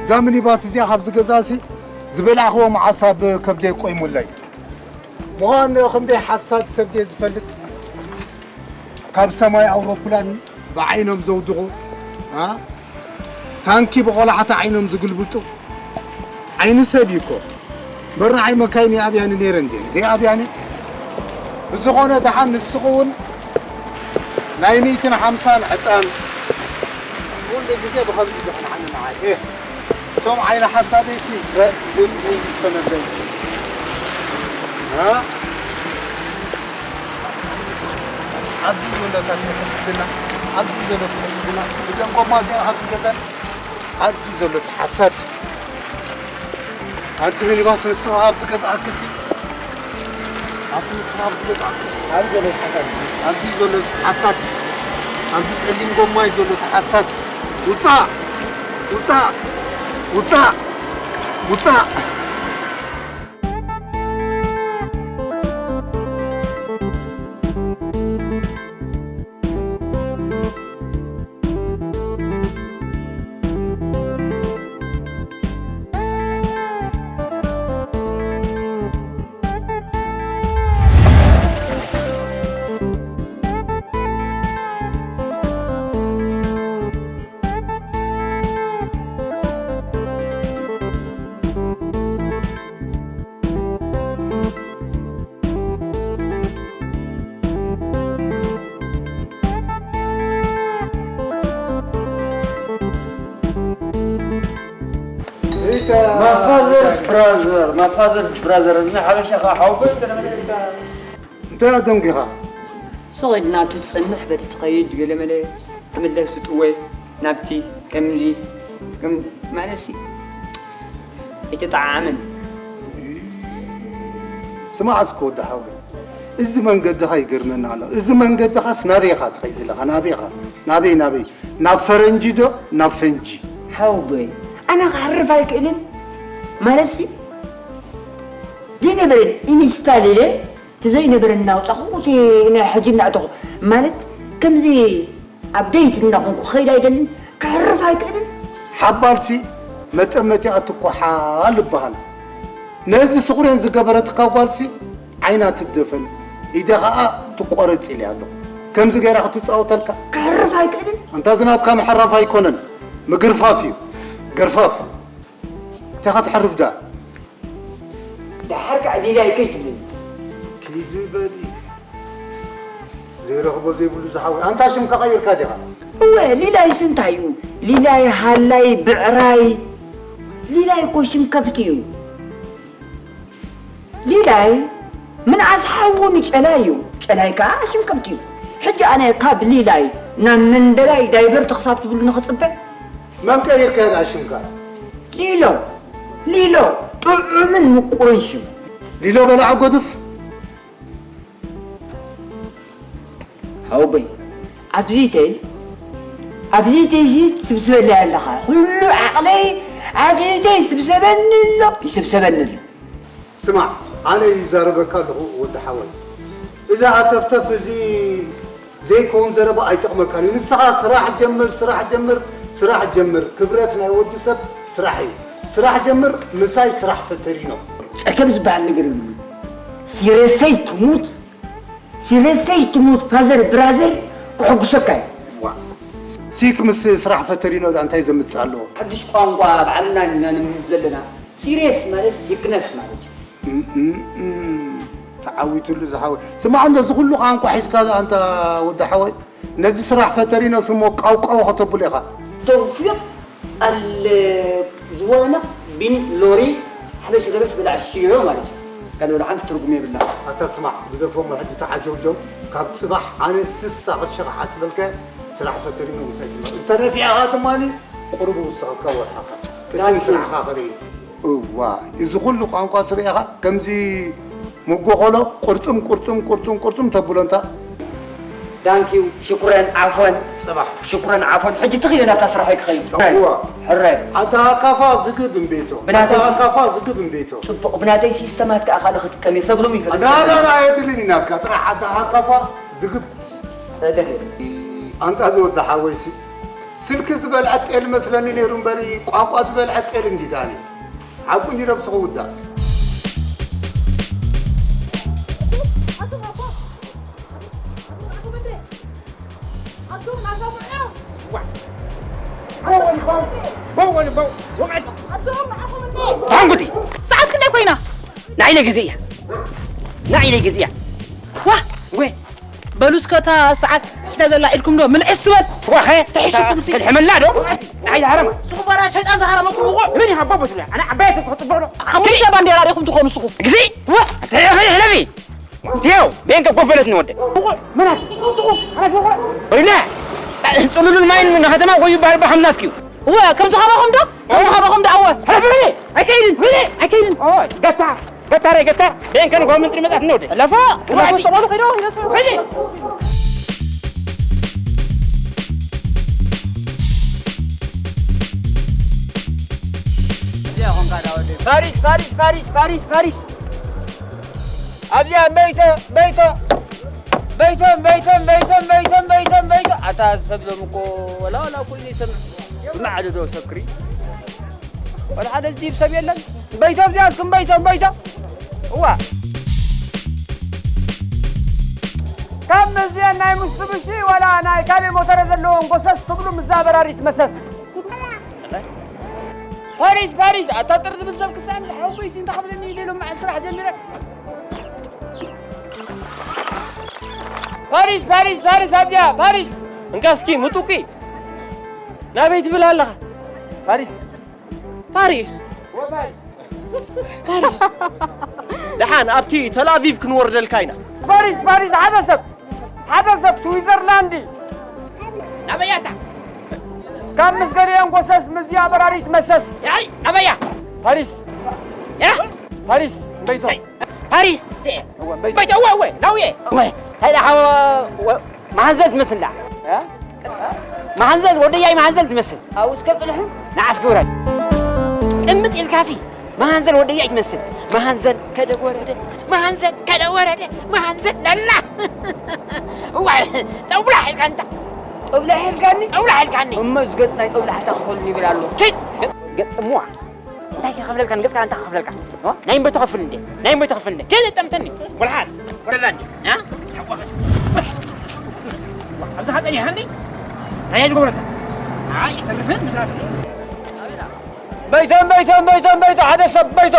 እዛ ሚኒባስ እዚኣ ካብ ዝገዛእሲ ዝበላዕኽዎ መዓስ ኣብ ከብደይ ቆይሙለይ። ምዃኑ ክንደይ ሓሳድ ሰብ ድየ ዝፈልጥ? ካብ ሰማይ ኣውሮፕላን ብዓይኖም ዘውድቑ፣ አ? ታንኪ ብቆላሕታ ዓይኖም ዝግልብጡ ዓይኒ ሰብ እዩ እኮ። በርናዓይ መካይን ይኣብያኒ ነይረን ድየን ዘይኣብያኒ? ብዝኾነ ደሓን ንስኺ እውን ናይ ሚእትን ሓምሳን ዕጣን ኩሉ ግዜ ብኸምዚ ዘቕንዓኒ ንዓይ። ኤህ፣ እቶም ዓይኒ ሓሳደይሲ ፍረ ልቢ ይፈነለይ። እ? ኣብዚ ዘሎ ትሕስድና፣ ኣብዚ ዘሎ ትሕስድና፣ እዘን ጎማ እዚኣን ኣብዚ ገዛን ኣብዚ ዘሎ ተሓሳድ። ኣንቲ ሚኒባስ ንስኻ ኣብዚ ገዝኣክሲ፣ ኣንቲ ንስኻ ኣብዚ ገዝኣክሲ፣ ኣብዚ ዘሎ ተሓሳድ፣ ኣብዚ ዘሎ ተሓሳድ፣ ኣብዚ ጸሊም ጎማይ ዘሎ ተሓሳድ፣ ውጻእ! ውጻእ! ውጻእ! ውጻእ! My father's brother, my father's brother. እዚ ሓበሻ ከዓ ሓወቦይ ገለ መለ ኢልካ። እንታይ ኣደንጒኻ? ስቕ ኢልና ኣብቲ ትጸንሕ በቲ ትኸይድ ገለ መለ ትምለስ ትጥወ ናብቲ ከምዚ ከም ማለትሲ ኣይተጠዓዓመን። ስማዕ እስከ ወዲ ሓወይ፣ እዚ መንገድኻ ይገርመና ኣሎ። እዚ መንገድኻስ ናበይ ኢኻ ትኸይድ ዘለኻ? ናበይ ኢኻ? ናበይ፣ ናበይ? ናብ ፈረንጂ ዶ ናብ ፈንጂ? ሓወቦይ፣ ኣነ ክሕርፍ ኣይክእልን። ማለትሲ ዘይነበረን ኢንስታል ኢለ፣ እቲ ዘይነበረን እናውጻኹ፣ እቲ ናይ ሕጂ እናእተኹ። ማለት ከምዚ ኣብ ደይት እናኾንኩ ክኸይድ ኣይደልን፣ ክሕርፍ ኣይክእልን። ሓባልሲ መጠመቲኣ ትኳሓል ይበሃል። ነዚ ስቑሬን ዝገበረትካ ጓልሲ ዓይና ትደፈን፣ ኢዳ ኸኣ ትቆረጽ ኢለ ኣለኹ። ከምዚ ገይራ ክትጻወተልካ። ክሕርፍ ኣይክእልን። ኣንታ እዚ ናትካ ምሕራፍ ኣይኮነን፣ ምግርፋፍ እዩ። ገርፋፍ። እንታይ ኢኻ ትሕርፍ ደኣ? ደሓር ከዓ ሊላይ ከይትብለኒ። ኪዲ በሊ። ዘይረኽቦ ዘይብሉ ዝሓወይ። ኣንታ ሽምካ ቀይርካ ዲኻ? እወ፣ ሊላይስ እንታይ እዩ? ሊላይ፣ ሃላይ፣ ብዕራይ። ሊላይ እኮ ሽም ከብቲ እዩ። ሊላይ ምንኣስ ሓዉ ንጨላይ እዩ። ጨላይ ከዓ ሽም ከብቲ እዩ። ሕጂ ኣነ ካብ ሊላይ ናብ መንደላይ ዳይቨርት ክሳብ ትብሉ ንኽጽበ? መን ቀይርካዮ ደኣ ሽምካ? ሊሎ፣ ሊሎ፣ ጥዑምን ምቁርን ሽም። ሊሎ በላዕ ጎድፍ። ሓወቦይ፣ ኣብዚተይ፣ ኣብዚተይ እዚ ትስብስበለይ ኣለኻ። ኩሉ ዓቕለይ ኣብዚተይ ይስብሰበኒ ኣሎ፣ ይስብሰበኒ ኣሎ። ስማዕ፣ ኣነ ይዛረበካ ኣለኹ ወዲ ሓወይ። እዚ ሃተፍተፍ እዚ ዘይከውን ዘረባ ኣይጠቕመካን እዩ። ንስኻ ስራሕ ጀምር፣ ስራሕ ጀምር፣ ስራሕ ጀምር። ክብረት ናይ ወዲ ሰብ ስራሕ እዩ። ስራሕ ጀምር፣ ምሳይ ስራሕ ፈተሪኖ። ጸገም ዝበሃል ነገር የብሉን። ሲረሰይ ትሙት፣ ሲረሰይ ትሙት ፋዘር ብራዘር ክሕጉሰካ እዩ። ዋ፣ ሲክ ምስ ስራሕ ፈተሪኖ ዳ እንታይ ዘምጽእ ኣለዎ? ሓድሽ ቋንቋ ኣብ ዓለምና ኢና ንምምስ ዘለና። ሲሪየስ ማለት ሲክነስ ማለት እዩ። እም፣ እም፣ እም፣ ተዓዊቱሉ ዝሓወ። ስማዕ እንዶ፣ እዚ ኩሉ ቋንቋ ሒዝካ ኣንታ ወዲ ሓወይ፣ ነዚ ስራሕ ፈተሪኖ ስሞ ቃውቃው ከተብሎ ኢኻ። ተውፊቅ ኣል ዝዋነቅ ቢን ሎሪ ሓበሽ ገበስ ብላዕ ሽዮ ማለት እዩ። ካልእ ወደ ሓንቲ ትርጉም የብላ። ኣታ ስማዕ፣ ግደፎም ሕጂ ተዓጀውጀው። ካብ ጽባሕ ኣነ ስሳ ቅርሺ ክሓስበልካ ስራሕ ፈተሪኖ ምሳይ ጅመር። እንተ ነፊዕኻ ትማሊ ቁሩብ ውስኸካ ወርሓኻ። ቅድሚ ስራሕኻ ከለይ። እዋ፣ እዚ ኩሉ ቋንቋ ስሪዕኻ ከምዚ መጎኸሎ ቁርጥም፣ ቁርጥም፣ ቁርጥም፣ ቁርጥም ተብሎ እንታ? ዳንኪው፣ ሽኩረን፣ ዓፎን። ጽባሕ። ሽኩረን፣ ዓፎን። ሕጂ ትኽኢለ ናብታ ስራሐይ ክኸይድ። እዋ። ሕራይ። ኣታ ሃካፋ ዝግብ እምቤቶ። ብናተይ ኣታ ሲ-፣ ሃካፋ ዝግብ እምቤቶ። ጽቡቕ፣ ብናተይ ሲስተማት ከኣ ካልእ ክጥቀም እየ። ሰብሎም ይፈልጥ። ኣና፣ ኣና፣ ኣና፣ ኣየድልን እዩ ናትካ። ጥራሕ ኣታ ሃካፋ ዝግብ። ጸገም የለን። ኣንታ ዝወዳ ሓወይሲ። ስልኪ ዝበልዐ ጤል መስለኒ ነይሩ እምበሪ፣ ቋንቋ ዝበልዐ ጤል እንዲ ዳኒ። ሓቁ እንዲ ነብስኹ ውዳእ። ታንጉቲ ሰዓት ክንደይ ኮይና? ንዓይ ኢለ ግዜ እያ። ንዓይ ኢለ ግዜ እያ። ዋ፣ ወይ በሉ እስከ እታ ሰዓት ሒዛ ዘላ ኢድኩም ዶ ምልዕስ ትበል? ዋኸ ትሕሽኩም ሲ። ተልሕመላ ዶ? ንዓይ ዝሃረማ። ንስኹም ባራ ሸይጣን ዝሃረመኩም እኮ። መን ኢኻ ኣቦ ትብላ? ኣነ ዓባይ እኮ ክጽብቕ ዶ? ሓሙሽተ ባንዴራ ዲኹም ትኾኑ ንስኹም? ግዜ። ዋ፣ ተሕለፊ። ዲዮ፣ ቤንከ ኮፈለት ንወደ። መናት፣ ሱቁ፣ ሓላፊ እኮ። ወይለ፣ ጽሉሉን ማይን ንከተማ ወይ ይበሃል ብሓምናትኪ። እወ፣ ከምዚ ከማኹም ዶ? ከምዚ ከማኹም ዶ? ኣወ። ሓላፊ ወይለ፣ ኣይከይድን፣ ወይለ፣ ኣይከይድን። ኦይ፣ ገታ፣ ገታ ረ፣ ገታ። ቤንከን ጓምን ጥሪ መጣት ንወደ። ለፎ፣ ለፎ፣ ሰባሉ ከይዶ፣ ከይዶ፣ ከይዶ። ወይለ። ፋሪስ፣ ፋሪስ፣ ፋሪስ፣ ፋሪስ፣ ፋሪስ። ኣብዚኣ እምበይቶ እምበይቶ እምበይቶ እምበይቶ እምበይቶ እምበይቶ እምበይቶ እምበይቶ ኣታ ሰብ ሎም እኮ ወላ ወላ እኮ እዩ ዘይሰምዕ። ይመዓድ ዶ ሰብ ክሪ ወላ ሓደ ዝዲብ ሰብ የለን። እምበይቶ ኣብዚኣ እስኪ እምበይቶ እምበይቶ እዋ ካብ መዝየን ናይ ሙስጥብሺ ወላ ናይ ካሌ ሞተረ ዘለዎም ጎሰስ ትብሉ ምዛበራሪት መሰስ ፓሪስ ፓሪስ ኣታ ጥር ዝብል ሰብ ክሳን ሓወይሲ እንተ ክብለኒ ኢለ ሎም መዓል ስራሕ ጀሚረ ፓሪስ ፓሪስ ፓሪስ ኣብያ ፓሪስ እንካ እስኪ ምጡቂ ናበይ ትብል ኣለኻ ፓሪስ ፓሪስ ፓሪስ ደሓን ኣብቲ ተልኣቪቭ ክንወርደልካ ኢና ፓሪስ ፓሪስ ሓደ ሰብ ሓደ ሰብ ስዊዘርላንድ ናበያታ ካብ ምስ ገሊኦም ጎሰስ ምዝያ በራሪት መሰስ ያይ ናበያ ፓሪስ ያ ፓሪስ እምበይቶ ፓሪስ እወ እምበይቶ እወ እወ እወ ናውየ እወ ሀይዳ ሓወ መሃንዘል ትመስል ዳ መሃንዘል ወደያይ መሃንዘል ትመስል ኣብኡ እስከ ፅንሑ ንዓስ ግብረ ቅምጥ ኢልካሲ መሃንዘል ወደያይ ትመስል መሃንዘል ከደ ወረደ መሃንዘል ከደ ወረደ መሃንዘል ነላ እዋ ጠውላ ሒልካ እንታ ጠውላ ሒልካኒ ጠውላ ሒልካኒ እመ ዝገፅ ናይ ጠውላ ሕታ ክኾኑ ይብል ኣሎ ኪድ ገፅምዋ እንታይ ክኸፍለልካ ንገፅካ እንታይ ክኸፍለልካ ናይ እምበይ ተኸፍል እንዴ ናይ እምበይ ተኸፍል እንዴ ከየጠምተኒ ወልሓል ወረዳ እንዴ ኣብዚ ሓጠን ይሃኒ እንታይ ዝገብረካ ኣይ ተርፍን ምዛፍ በይቶ በይቶ በይቶ በይቶ ሓደ ሰብ በይቶ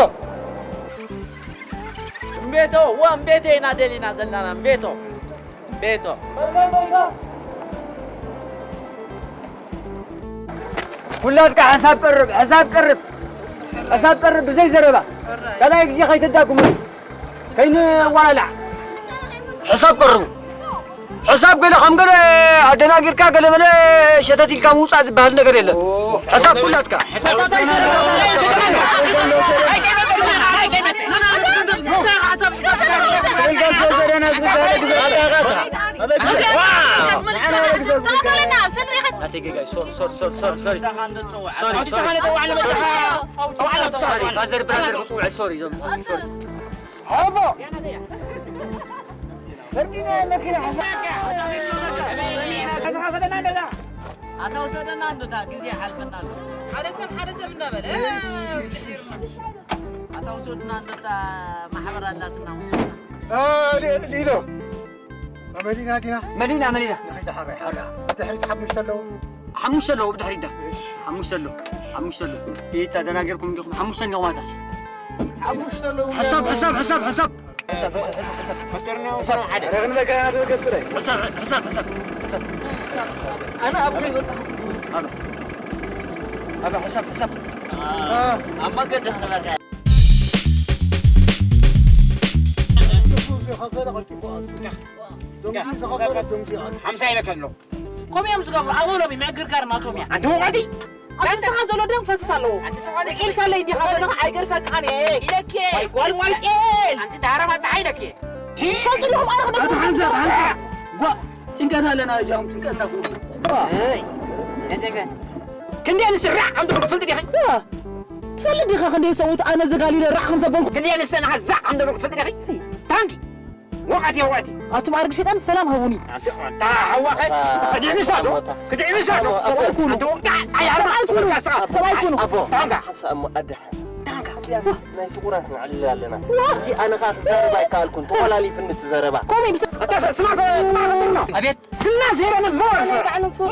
እምቤቶ እዋ እምቤቴ ኢና ደሊና ዘለና እምቤቶ እምቤቶ ኩላትካ ሕሳብ ቀርብ ሕሳብ ቀርብ ሕሳብ ቀርብ ብዘይ ዘረባ ካልኣይ ግዜ ከይተዳጉሙ ከይንዋላላዕ ሕሳብ ቀርቡ ሕሳብ ገለ ከም ገለ ኣደናጊርካ ገለ መለ ሸተት ኢልካ ምውፃእ ዝበሃል ነገር የለን ሕሳብ ኩላትካ ፋዘር ብራዘር ክፅውዐ ሶሪ ዞም ሶሪ ኣታ ውሰደና እንዶ እታ ግዜ ይሓልፈና ኣሎ ሓደ ሰብ ሓደ ሰብ እናበለ ኣታ ውሰዱና እንዶ እታ ማሕበር ኣላትና ውሰዱና ሊሎ መሊና ዲና መሊና መሊና ንኸይድ ሓራይ ሓራ ብድሕሪት ሓሙሽተ ኣለዉ ሓሙሽተ ኣለዉ ብድሕሪት ዳ ሓሙሽተ ኣለዉ ሓሙሽተ ኣለዉ ኢታ ደናገርኩም እንዲኹም ሓሙሽተ እንዲኹም ኣታ ሓሙሽተ ኣለዉ ሕሳብ ሕሳብ ሕሳብ ሕሳብ ከምኡ እዮም ዝገብሩ ኣበሎም እዩ ምዕግርጋር ናቶም እያ ኣንቲ ወቐቲ ኣብ ንስኻ ዘሎ ደም ፈስስ ኣለዎ። ውዒልካለይ እንዲኻ ዘለኻ ኣይገድፈካን እየ። ኢለኪ። ዋይ ጓል ጓል ጤል። ኣንቲ ዳረባ ፀሓይ ኢለኪ። ትፈልጡ ዲኹም ኣነ ክነግረኩም ሓንሳብ ሓንሳብ። ጓ ጭንቀት ኣለና እጃም ጭንቀትና ኩሉ። ክንደይ ንስራሕ ኣንተ ክትፈልጥ ዲኻ? ትፈልጥ ዲኻ ክንደይ ሰብኡት ኣነ ዘጋሊለ ራዕ ከም ዘበልኩ። ክንደይ ንሰናኻ ዛዕ ኣንተ ክትፈልጥ ዲኻ? ታንኪ ወቃቲ ወቃቲ። ኣቱም ኣርግ ሸይጣን ሰላም ሃቡኒ። ኣንተ ኣንታ ሓዋኸ ክድዕብሳ ዶ ክድዕብሳ ዶ ሰብኣይ ኩኑ። ኣንተ ወቃ ኣያራ ሰብኣይ ኩኑ። ሰብኣይ ኩኑ። ኣቦ ታንጋ ሓሳ እሞ ኣደ ሓሳ። ታንጋ ናይ ፍቁራት ንዕልል ኣለና። እንጂ ኣነ ኸኣ ክዛረብ ኣይከኣልኩን። ተቆላሊፍኒ እቲ ዘረባ። ኮሜ ብስ ኣታ ስማ ስማ። ኣቤት። ስና ዜረን ሞራሰ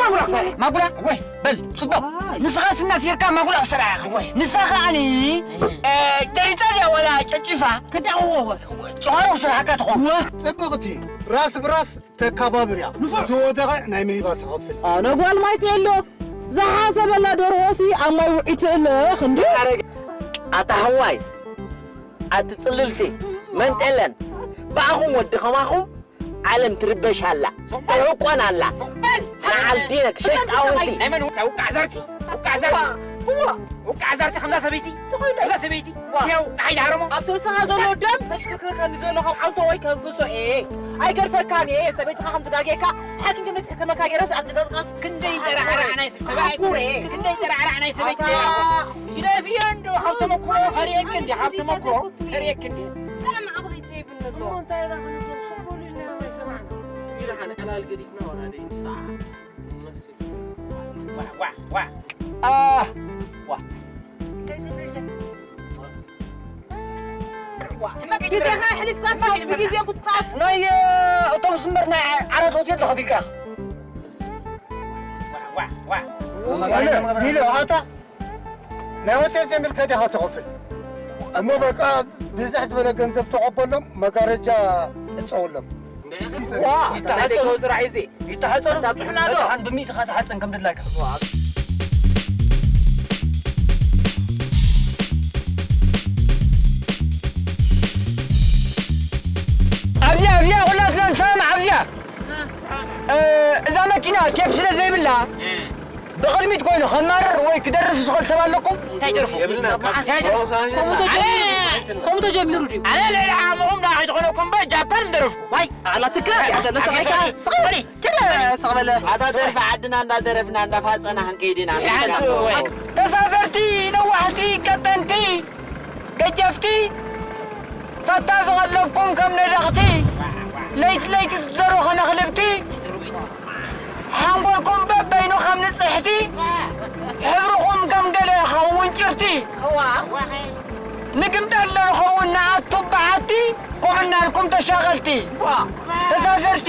ማጉራ። ማጉራ ወይ በል ጽቡቕ። ንስኻ ስና ሴርካ ማጉራ ክሰርሓ ኢኻ። ወይ ንሳ ኸኣኒ ደሪጻ ድያ ወላ ጨጭፋ? ክዳዎ ጭኾሮ ክሰርሓካ ትኸውን። ጽብቕቲ ራስ ብራስ ተካባብር እያ። ዝወደቐ ናይ ሚኒባስ ክኸፍል። ኣነ ጓል ማይ ጤሎ ዝሓሰበላ ደርሆሲ ኣብ ማይ ውዒ ትእለኽ እንዲ። ኣታ ሃዋይ ኣቲ ጽልልቲ መንጠለን ብኣኹም ወዲ ኸማኹም ዓለም ትርበሽ ኣላ። ትሕቆን ኣላ። ንዓል ዲነክ ሸጣውንቲ። ናይ መን ውቃዕ ዘርቲ? ውቃዕ ዘርቲ? ውቃዕ ዘርቲ ከምዛ ሰበይቲ? ከምዛ ሰበይቲ? ያው ፀሓይ ዳረሞ? ኣብቲ ርእስኻ ዘሎ ደም ተሽክርክርከኒ ዘሎ ካብ ዓንቶ ወይ ከም ፍሶ እየ። ኣይገድፈካን እየ። ሰበይትኻ ከም ትጋግየካ ሓኪም ከም ትሕክመካ ገይረስ ኣብቲ ገጽካስ ክንደይ ጠራዕራዕ ናይ ሰብ ሰብኣይ። ኣኩረ። ክንደይ ጠራዕራዕ ናይ ሰበይቲ። ኣታ። ይለፍዮ እንዶ ካብ ተመክሮ ከርእየኪ እንዲ ካብ ተመክሮ ከርእየኪ እንዲ። ብጣዕሚ ዓቕሊ ይብን ኣሎ። እሞ እንታይ ኢና ክንብሎም? ስቕ በሉ ኢልና ኢና ኣይሰማዕና። ኢልካ ንዕላል ገዲፍና ወላ ደይ ንሰዓት ንመስል። ዋ፣ ዋ፣ ዋ። ዋ። ግዜኻ ኣሕሊፍካስ ብግዜ ክትጻወት። ናይ፣ እ፣ ኣውቶቡስ እምበር ናይ ዓራት ሆቴል ዶ ከፊልካ? ዋ፣ ዋ፣ ዋ። ኣነ፣ ዲሎ፣ ኣታ ናይ ሆቴል ጀሚርካ ዲኻ ትኸፍል? እሞ በቃ ብዝሕ ዝበለ ገንዘብ ተቐበሎም፣ መጋረጃ ዕጸወሎም። ዋ፣ ይተሓጸኑ። ስራሕ እዚ። ይተሓጸኑ። ኣታ ጥሑና ዶ? ደሓን ብሚእቲ ኻትሓጸን ከም ድላይካ። ኣብዚኣ፣ ኣብዚኣ፣ ኩላትና ንሰማማዕ ኣብዚኣ። እ፣ እዛ መኪና ቴፕ ስለ ዘይብላ፣ ብቕድሚት ኮይኑ ከማርር ወይ ክደርፍ ዝኽእል ሰብ ኣለኩም? እንታይ ደርፉ? የብልና። መዓስ? ከምኡ ተጀሚሩ፣ ከምኡ ተጀሚሩ ድዩ? ኣነ ልዕሊ ዓቕምኹም ንዓ ከይትኾነኩም እምበር ጃፓን ምደረፍኩ። ዋይ፣ ኣላትካ፣ እዚኣ ዘሎ ሰብኣይካ። ስቕ በል፣ ችለ፣ ስቕ በለ። ኣታ ደርፊ ዓድና እንዳደረፍና እንዳፋጸና ክንከይድ ኢና። ተሳፈርቲ ነዋሕቲ ቀጠንቲ ገጀፍቲ ፈታ ዝቐለብኩም ከም ነደቕቲ፣ ለይቲ ለይቲ ትዘሩ ከም ኣኽልብቲ፣ ሓንጎልኩም በበይኑ ከም ንጽሕቲ፣ ሕብርኹም ከም ገለ ክኸውን ጭርቲ፣ ንግምጠሎ ንኸውን ንኣቱ በዓቲ፣ ኮም እናልኩም ተሻቐልቲ፣ ተሳፈርቲ፣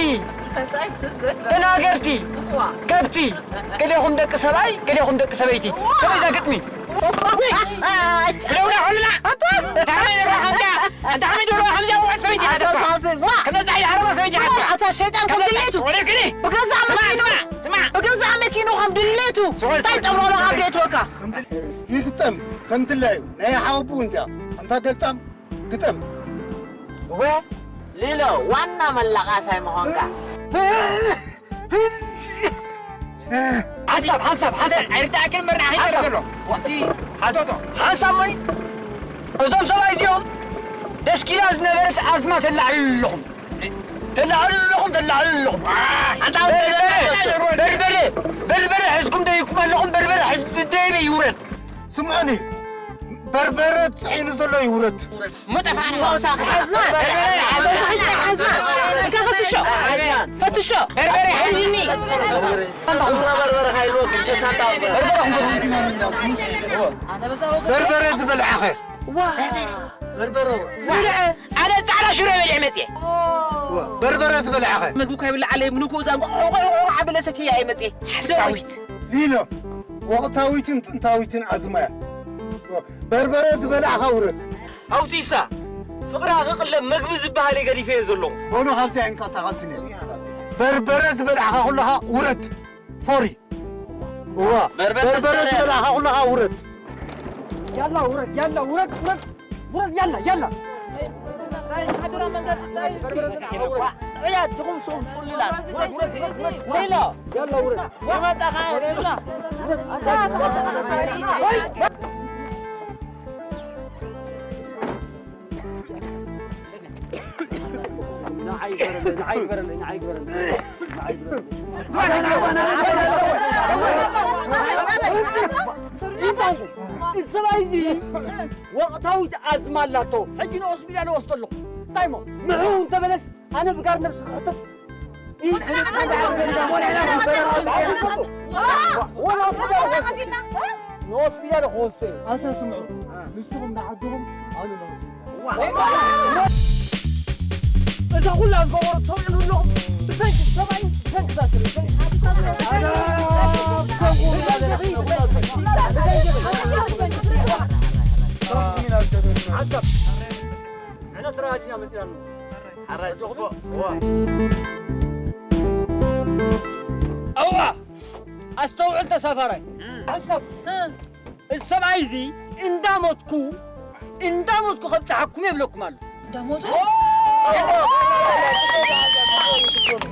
ተናገርቲ፣ ከብቲ፣ ገሌኹም ደቂ ሰብኣይ፣ ገሌኹም ደቂ ሰበይቲ። ከመይ እዛ ግጥሚ? ብለውና ኹልና። ኣታ! እንታይ ከመይ ደርዋ ከምዚኣ? ኣንታ ከመይ ደርዋ ከምዚኣ? ውዕል ሰበይቲ እያ ተስፋ። ኣታ! ከምዛ ዛይ ዓረባ ሰበይቲ እያ ተስፋ። ኣታ ሸይጣን ከም ድሌቱ። ወደ ግሊ። ብገዛእ ስማ፣ መኪኑ። ስማ፣ ስማ። ብገዛእ መኪኑ ከም ድሌቱ። ስማ፣ እንታይ ስማ። ጠብሮ ካብ ቤት ወካ? ከም ድል-፣ ይግጠም፣ ከም ድላዩ። ናይ ሓወቡ እንዲያ። ኣንታ ገልጣም፣ ግጠም። እወ፣ ሊሎ፣ ዋና መላቓሳይ ምዃንካ። ሓንሳብ፣ ሓንሳብ፣ ሓንሳብ። ኣይርዳእክን መርዓ ሓንሳብ። ከይተረገሎ። ወዲ፣ ሓንሳብ። ኣቶቶ። ሓንሳብ ወይ? እዞም ሰብኣይ እዚኦም ደስኪላ ዝነበረት ኣዝማ ተላዕሉ ኣለኹም። ተላዕሉ ኣለኹም፣ ተላዕሉ ኣለኹም። ኣንታ በርበረ፣ በርበረ፣ በርበረ ሒዝኩም ደይኩም ኣለኹም፣ በርበረ ሒዝ ደይበ ይውረድ። ስምዑኒ፣ በርበረ ጽዒኑ ዘሎ ይውረድ። እሞ ጠፋእና። ሓዝና፣ ሓዝና፣ እንካ ፈትሾ፣ ፈትሾ። በርበረ ሓዝኒ። በርበረ ዝበልዓኸ። ዋ። በርበረ። ኣነ ጻዕዳ ሽረ በሊዐ መጽየ። ዋ፣ በርበረ ዝበልዓኸ። ምግቢ እኳ ይብላዕ ኣለ፣ ምንኩ እዛ እንቋቑሖ ዓበለ ሰትየ እየ መጽየ። ሓሳዊት። ሊሎ፣ ወቕታዊትን ጥንታዊትን ኣዝማያ። በርበረ ዝበላዕኻ ውረድ። ኣውቲሳ፣ ፍቕራ ክቕለብ መግቢ ዝበሃል እየ ገዲፈዮ ዘለኹ። በሉ ካብዚ ኣይንቀሳቐስን እየ። በርበረ ዝበላዕኻ ኩለኻ ውረድ። ፎሪ። እዋ፣ በርበረ በርበረ ዝበላዕኻ ኩለኻ ውረድ። ያላ ውረድ፣ ያላ ውረድ፣ ውረድ፣ ውረድ፣ ያላ፣ ያላ። ናይ ሓደራ መንገዲ እንታይ እዩ? ዕያት ድኹም ሱም ጹልላት። ውረድ፣ ውረድ፣ ውረድ፣ ውረድ። ሊሎ። ያላ ውረድ። ይመጣኻ፣ ሊሎ። ንዓይ ግበረለይ፣ ንዓይ ግበረለይ፣ ንዓይ ግበረለይ፣ ንዓይ ግበረለይ። ሰብኣይ እዚ ወቕታዊት ኣዝማ ኣላቶ። ሕጂ ንሆስፒታል ወስዶ ኣለኹ። እንታይ እሞ? ንዑ እንተበለስ ኣነ ብጋር ነብሲ ክሕተት። ንሆስፒታል ክወስዶ እዩ። ኣታ ስምዑ፣ ንስኹም ንዓድኹም ኣነ ንሆስፒታል። እዛ ኩላ ዝገበሩ ትሰምዑ ኣለኹም። ብሰንኪ ሰብኣይ፣ ብሰንኪ ሳስሪ፣ ብሰንኪ ሓንቲ ሳስሪ። ኣነ ብሰንኩ ሓሳብ። ንሕና ተረዳዲና መፂና ኣለና። ሓራይ ጽቡቕ። እዋ። እዋ! ኣስተውዕል ተሳፋራይ። ሓንሳብ። እዚ ሰብኣይ እዚ እንዳሞትኩ፣ እንዳሞትኩ ከብጽሓኩም የብለኩም ኣሎ። እንዳሞቱ?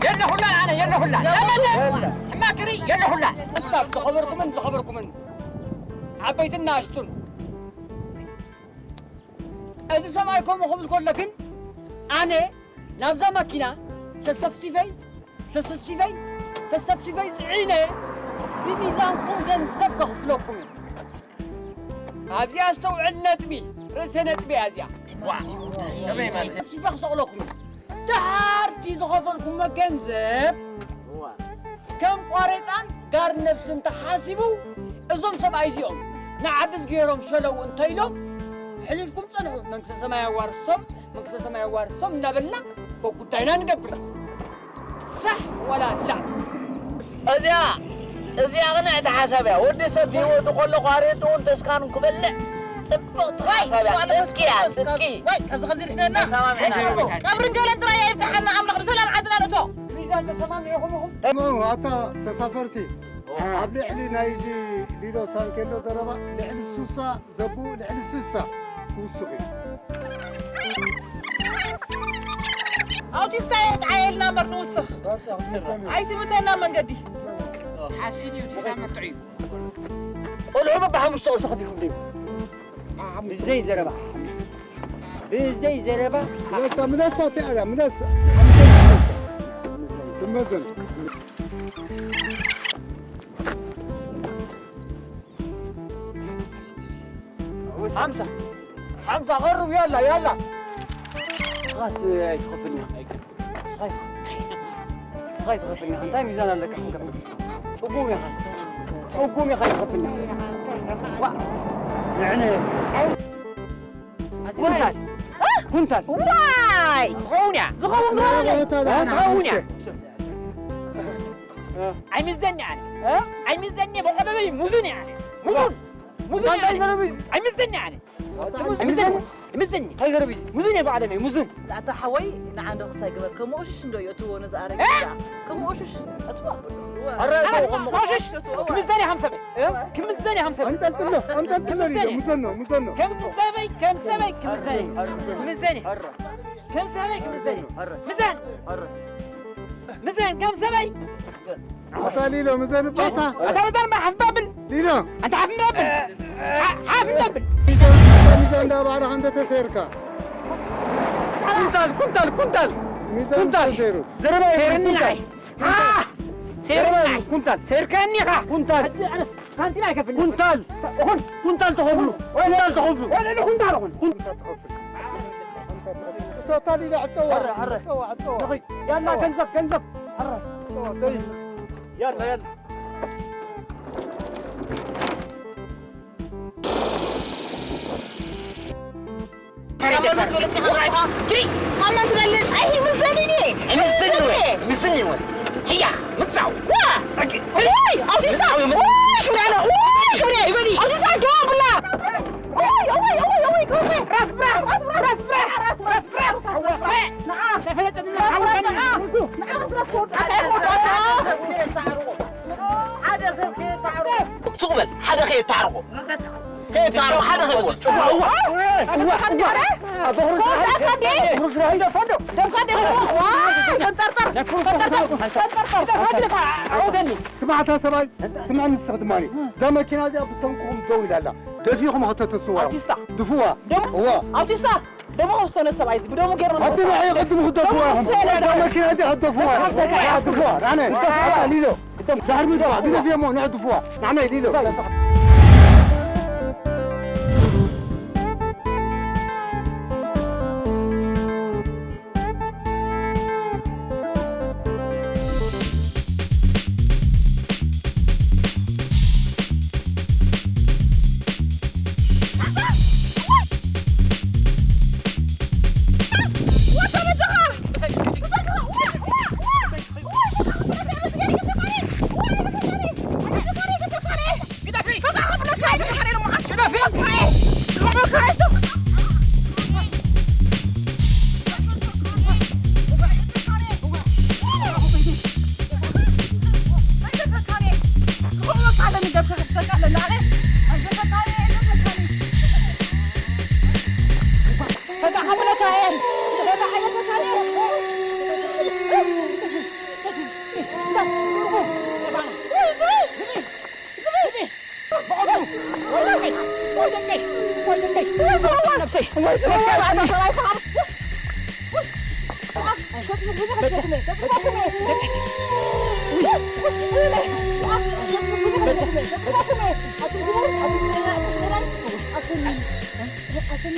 የለኹላን ኣነ፣ የለኹላን። ለመደ ሕማክሪ የለኹላን። ሓንሳብ ዝኸበርኩምን ዝኸበርኩምን ዓበይትን ንኣሽቱን፣ እዚ ሰብኣይ ከምኡ ክብል ከሎ ግን ኣነ ናብዛ ማኪና ሰሰፍቲፈይ፣ ሰሰፍቲፈይ፣ ሰሰፍቲፈይ ጽዒነ ብሚዛንኩም ገንዘብ ከኽፍለኩም እየ። ኣብዚኣ ኣስተውዕል ነጥቢ፣ ርእሰ ነጥቢ እያ እዚኣ። ዋ፣ ከመይ ማለት? ሰሰፍቲፈይ ክሰቕለኩም እየ። ድሓር እቲ ዝኸፈልኩሞ ገንዘብ ከም ቋሬጣን ጋር ነብስን ተሓሲቡ፣ እዞም ሰብኣይ እዚኦም ንዓዲ ዝገይሮም ሸለው እንተኢሎም፣ ሕሊፍኩም ጸንሑ፣ መንግስተ ሰማይ ኣዋርሶም፣ መንግስተ ሰማይ ኣዋርሶም እናበልና በጉዳይና ንገብር። ሳሕ ወላ ላ። እዚኣ፣ እዚኣ ቅንዕቲ ሓሳብ እያ። ወዲ ሰብ ብህይወቱ ከሎ ቋሬጥኡን ተስካኑን ክበልዕ ጽብቕቲ ዋይ፣ ሓሳብ እያ። ስብሓት ጽድቂ እያ፣ መንፈስ ጽድቂ። ቅዱስ። ዋይ፣ ካብዚ ከምዚ ድሕነና። ተሰማሚዕና። ቀብርን ገለን ጥራይ ኣይብጽሓና ኣምላኽ፣ ብሰላም ዓድና ንእቶ። ሚዛን ተሰማሚዕኹም ኢኹም? እሞ ኣታ ተሳፈርቲ፣ ኣብ ልዕሊ ናይዚ ሊዶ ሳንኬሎ ዘረባ ልዕሊ ሱሳ ዘቡ ልዕሊ ስሳ ክውስኽ እዩ። ኣውቲስታ የጥዓየልና እምበር ንውስኽ። በቃ፣ ኣይትምተና መንገዲ። ሓሲድ እዩ፣ ዲሳ መጥዑ እዩ። ቆልዑ በብሓሙሽተ ቅርሺ ከፊልኩም ድዩ? ብዘይ ዘረባ። ብዘይ ዘረባ። ምነሳ፣ ምነሳ፣ እንታይ ኣላ፣ ምነሳ። ትመዘን። ሓምሳ፣ ሓምሳ፣ ቀርብ፣ ያላ፣ ያላ። ንስኻስ ኣይትኸፍልኒ። ንስኻ ኣይትኸፍልኒ። እንታይ ሚዛን ኣለካ? ጽጉም ኢኻ። ጽጉም ኢኻ፣ ኣይትኸፍልኒ። ዋ፣ ንዕነ። ኩንታል። እ? ኩንታል። ዋይ! ዝኸውን እያ። ዝኸውን፣ ዝኸውን። ዝኸውን እያ። ኣይምዘኒ ኣነ። እ? ኣይምዘኒ፣ ብቐደመይ ሙዙን እያ ኣነ። ሙዙን። ሙዙን እያ ኣነ። ኣይምዘኒ ኣነ። ኣይምዘኒ። ኣይምዘኒ። እንታይ ዘረቢ? ሙዙን እየ ብቐደመይ፣ ሙዙን። ኣታ ሓወይ፣ ንዓንዶ ክሳይ ግበር። ከምኡ ሽሽ እንዶ እዩ እትዎ ነዚ ኣረጊት እ? ደኣ። ከምኡ ሽሽ እትዎ ኣበሎ። ኣረ፣ ኣረ፣ እትዎ፣ ከምኡ ሽሽ። ሽሽ እትዎ። ክምዘኒ ሃምሳ በይ። እ? ክምዘኒ ሃምሳ በይ። ኣንጠልጥሎ፣ ኣንጠልጥሎ ክምዘኒ። ሊዶ፣ ሙዘኖ፣ ሙዘኖ። ከም ሰበይ፣ ከም ሰበይ፣ ክምዘኒ። ክምዘኒ። ከም ሰበይ፣ ክምዘኒ። ምዘን። ምዘን፣ ከም ሰበይ። ኣታ ሊሎ፣ ምዘን እባ ኣታ። ኣታ ምዘን እባ ሓፍ ዳብል። ሊሎ። ኣንታ ሓፍ ዳብል። ሓ-፣ ሓፍ ዳብል። ሚዛን እንዳ ባዕልኻ እንተ ተሰይርካ። ኩንታል፣ ኩንታል፣ ኩንታል። ሚዛን ኩንታል። ተሰይሩ። ዘረባ የብሉን፣ ሴርኒ ኩንታል። ንዓይ። አ! ዘረባ ሴርኒ የብሉን፣ ንዓይ። ኩንታል። ሴርካኒ ኢኻ። ኩንታል። ሕጂ ኣነስ ሳንቲም ኣይከፍልን። ኩንታል። እኹል። ኩንታል ተኸፍሉ። ኩንታል ተኸፍሉ። ወለ ኩንታል እኹል። ኩንታል ተኸፍሉ። እቶ ታዲዳ ዕጠዋ፣ ኣረ፣ ኣረ። ዕጠዋ፣ ዕጠዋ። ንኺድ። ያላ ገንዘብ፣ ገንዘብ። ኣረ። ዕጠዋ፣ ደይ። ያላ፣ ያላ። ካመን ትበልጽ ኢኻ ንስኻ። ኪ! ካመን ትበልጽ። ኣይ፣ ምዘኒ እኔ። ምዘኒ ወይ? ምዘኒ ወይ? ህያ፣ ምጻው። ዋ! ኣኪ! ውይ፣ ኣውቲሳ! ምጻው፣ ምጻው። ውይ፣ ክብሪ ኣለ። ውይ፣ ክብሪ። ይበሊ። ኣውቲሳ፣ ደው ብላ። ውይ፣ ውይ፣ ውይ፣ ውይ፣ ክብሪ። ራስ ብራስ፣ ራስ ብራስ፣ ራስ ብራስ፣ ራስ ብራስ። ንዓ። ተፈለጠ፣ ንዓ። ንዓ፣ ራስ ብራስ። ሓደ ሰብ ከየተዓርቆ። ሱቕ በል፣ ሓደ ከየተዓርቆ። ከየተዓርቆ፣ ሓደ ከይወ-፣ ጭፍራ። እዋ፣ እዋ፣ እዋ። ኣቦ ኹሩ ስራሕ፣ ኹሩ ስራሕ። ደፋ፣ ደፋ፣ ደፋ። ዋ፣ ፈንጠርጠር፣ ፈንጠርጠር፣ ፈንጠርጠር። ደፋ፣ ደፋ፣ ዓውደኒ። ስማዕታ ሰብኣይ፣ ስምዐኒ ንስኺ ድማ። እዛ መኪና እዚኣ ብሰንክኹም ደው ኢላ ኣላ። ደፊኹም ከተተስዋ። ኣውቲስታ። ድፍዋ። ደሞ-፣ እዋ። ኣውቲስታ። ደሞ ከስቶ ነሰብ ኣይዚ ብደሞ ገይሩ ኣቲ ንዓይ ቅድም ክደፍዋ ኢኹም። እዛ መኪና እዚኣ ክደፍዋ ኢኹም። ክደፍዋ። ክደፍዋ። ኣነ። ክደፍዋ። ሊሎ። ድሕሪ ምድዋ ግደፍዮ እሞ ንዕድፍዋ። ንዓና ሊሎ። እዛ እዛ። ኣሰኒ